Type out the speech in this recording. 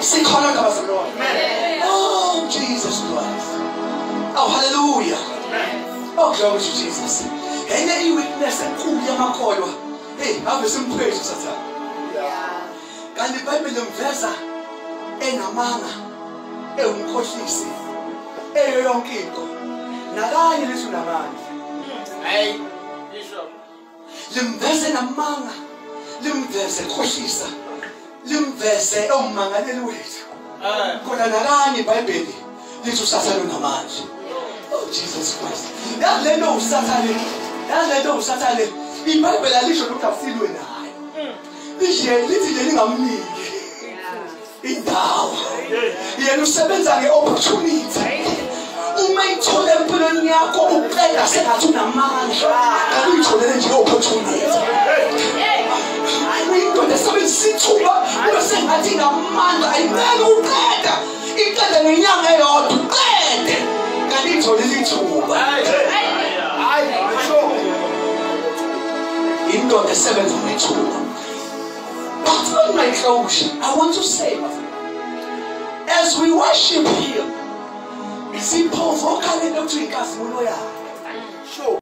Sikhona bazalwane. Oh Jesus Christ. Oh hallelujah. Oh glory to Jesus. Enye i-weakness enkulu yamakholwa. Hey, ave simpraise uSathane. Kanti iBhayibheli limveza enamanga, ewumkhohlisi, eyo yonke into. Nakanye lithi unamandla. Hey, Bishop. Limveze namanga, limveze khohlisa, limveze ewummangaleli wethu. Kodwa nakanye iBhayibheli lithi uSathane unamandla. Oh Jesus Christ. Yazi lento uSathane, yazi lento uSathane, iBhayibheli alisho ukuthi asilwe naye. Lishe lithi nje lingamniki indawo. Yena usebenza ngeopportunity. Uma ithole empilweni yakho uqeda sengathi unamandla, kanti uyitholele nje opportunity. Uyindoda esebenzisa ithuba kube sengathi inamandla, ayimele uqeda. Iqede ngenyanga eyodwa uqede. Kanti itholele ithuba. Indoda esebenza ngethuba. But on my closure, I want to say, as we worship Him, siprovoka lento kuthiwa inkazimulo yakhe. Sure.